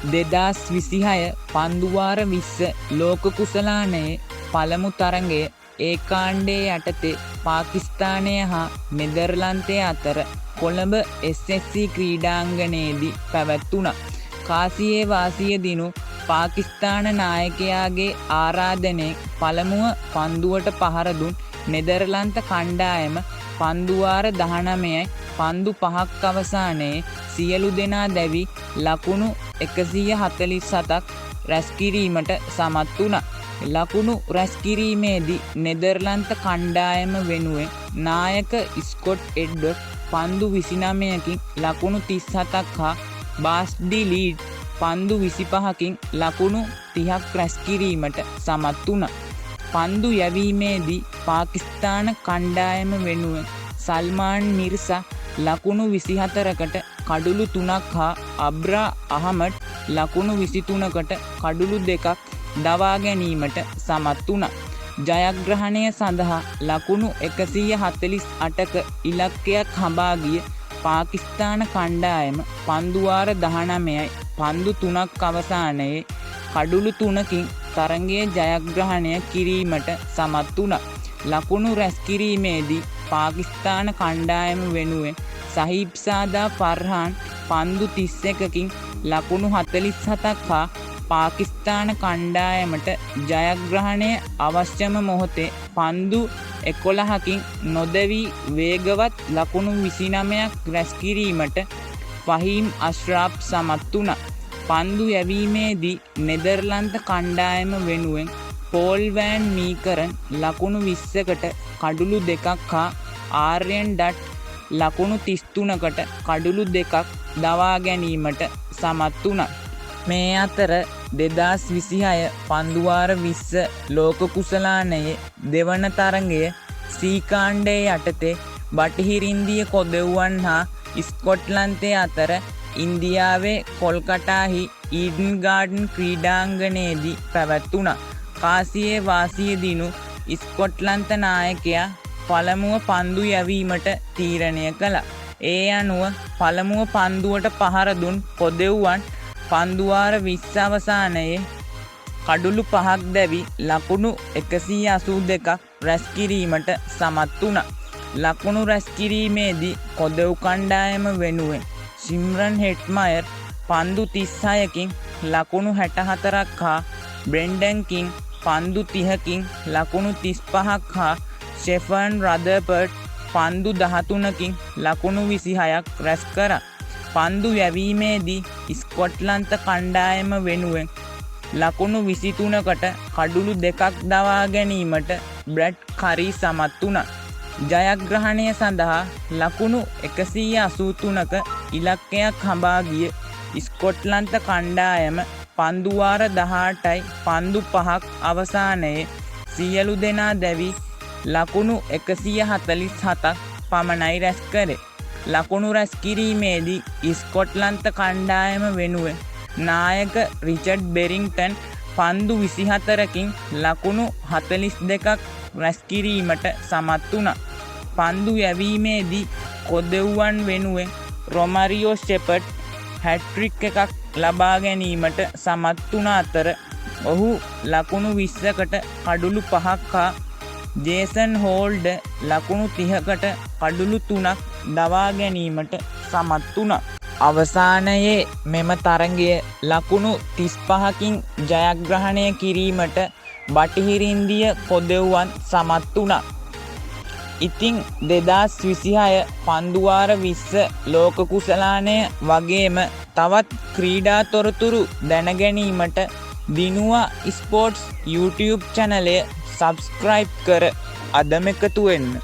2026 පන්දුවාර 20 ලෝක කුසලානයේ පළමු තරඟය ඒ කාණ්ඩය යටතේ පාකිස්තානය හා නෙදර්ලන්තය අතර කොළඹ SSC ක්‍රීඩාංගණයේදී පැවැත්වුණා. කාසියේ වාසිය දිනූ පාකිස්තාන නායකයාගේ ආරාධනයෙන් පළමුව පන්දුවට පහර දුන් නෙදර්ලන්ත කණ්ඩායම පන්දුවාර 19යි පන්දු 5ක් අවසානයේ සියලු දෙනා දැවී ලකුණු 147ක් රැස්කිරීමට සමත් වුණා. ලකුණු රැස්කිරීමේදී නෙදර්ලන්ත කණ්ඩායම වෙනුවෙන් නායක ස්කොට් එඩ්වඩ් පන්දු 29කින් ලකුණු 37ක් හා බාස් ඩි ලීඩ් පන්දු 25කින් ලකුණු 30ක් රැස්කිරීමට සමත් වුණා. පන්දු යැවීමේදී පාකිස්තාන කණ්ඩායම වෙනුවෙන් සල්මාන් මිර්සා ලකුණු 24කට කඩුලු 3ක් හා අබ්රා අහමඩ් ලකුණු 23කට කඩුලු 2ක් දවා ගැනීමට සමත් වුණා. ජයග්‍රහණය සඳහා ලකුණු 148ක ඉලක්කයක් හඹා ගිය පාකිස්තාන කණ්ඩායම පන්දුවාර 19යි පන්දු 3ක් අවසානයේ කඩුලු 3කින් තරඟය ජයග්‍රහණය කිරීමට සමත් වුණා. ලකුණු රැස්කිරීමේදී පාකිස්තාන කණ්ඩායම වෙනුවෙන් සහිබ්සාදා ෆර්හාන් පන්දු 31කින් ලකුණු 47ක් හා පාකිස්තාන කණ්ඩායමට ජයග්‍රහණය අවශ්‍යම මොහොතේ පන්දු 11කින් නොදැවී වේගවත් ලකුණු 29ක් රැස්කිරීමට ෆහීම් අශ්රාෆ් සමත් වුණා. පන්දු යැවීමේදී නෙදර්ලන්ත කණ්ඩායම වෙනුවෙන් පෝල් වෑන් මීකරන් ලකුණු 20කට කඩුලු 2ක් හා ආර්යන් ඩට් ලකුණු 33කට කඩුලු 2ක් දවා ගැනීමට සමත් වුණා. මේ අතර 2026 පන්දුවාර 20 ලෝක කුසලානයේ දෙවන තරඟය සී කාණ්ඩය යටතේ බටහිරින්දිය කොදෙව්වන් හා ස්කොට්ලන්තය අතර ඉන්දියාවේ කොල්කටාහි ඊඩන් ගාඩන් ක්‍රීඩාංගණයේදී පැවැත්වුණා. කාසියේ වාසිය දිනූ ස්කොට්ලන්ත නායකයා පළමුව පන්දු යැවීමට තීරණය කළා. ඒ අනුව පළමුව පන්දුවට පහර දුන් කොදෙව්වන් පන්දුවාර 20 අවසානයේ කඩුලු 5ක් දැවී ලකුණු 182ක් රැස්කිරීමට සමත් වුණා. ලකුණු රැස්කිරීමේදී කොදෙව් කණ්ඩායම වෙනුවෙන් ෂිම්රන් හෙට්මයර් පන්දු 36කින් ලකුණු 64ක් හා බ්‍රෙන්ඩන් කිං පන්දු 30කින් ලකුණු 35ක් හා ෂෙෆර්න් රදර්ෆර්ඩ් පන්දු 13කින් ලකුණු 26ක් රැස් කරා. පන්දු යැවීමේදී ස්කොට්ලන්ත කණ්ඩායම වෙනුවෙන් ලකුණු 23කට කඩුලු 2ක් දවා ගැනීමට බ්‍රැඩ් කරී සමත් වුණා. ජයග්‍රහණය සඳහා ලකුණු 183ක ඉලක්කයක් හඹා ගිය ස්කොට්ලන්ත කණ්ඩායම පන්දුවාර 18යි පන්දු 5ක් අවසානයේ සියලු දෙනා දැවී ලකුණු 147ක් පමණයි රැස් කරේ. ලකුණු රැස්කිරීමේදී ස්කොට්ලන්ත කණ්ඩායම වෙනුවෙන් නායක රිචඩ් බෙරින්ග්ටන් පන්දු 24කින් ලකුණු 42ක් රැස්කිරීමට සමත් වුණා. පන්දු යැවීමේදී කොදෙව්වන් වෙනුවෙන් රොමරියෝ ෂෙපර්ඩ් හැට්‍රික් එකක් ලබා ගැනීමට සමත් වුණ අතර ඔහු ලකුණු 20කට කඩුලු 5ක් හා ජේසන් හෝල්ඩර් ලකුණු 30කට කඩුලු 3ක් දවා ගැනීමට සමත් වුණා. අවසානයේ මෙම තරඟය ලකුණු 35කින් ජයග්‍රහණය කිරීමට බටහිරින්දිය කොදෙව්වන් සමත් වුණා. ඉතිං 2026 පන්දුවාර 20 ලෝක කුසලානය වගේම තවත් ක්‍රීඩා තොරතුරු දැනගැනීමට දිනුවා ස්පෝර්ට්ස් YouTube චැනලය සබ්ස්ක්‍රයිබ් කර අදම එකතු වෙන්න.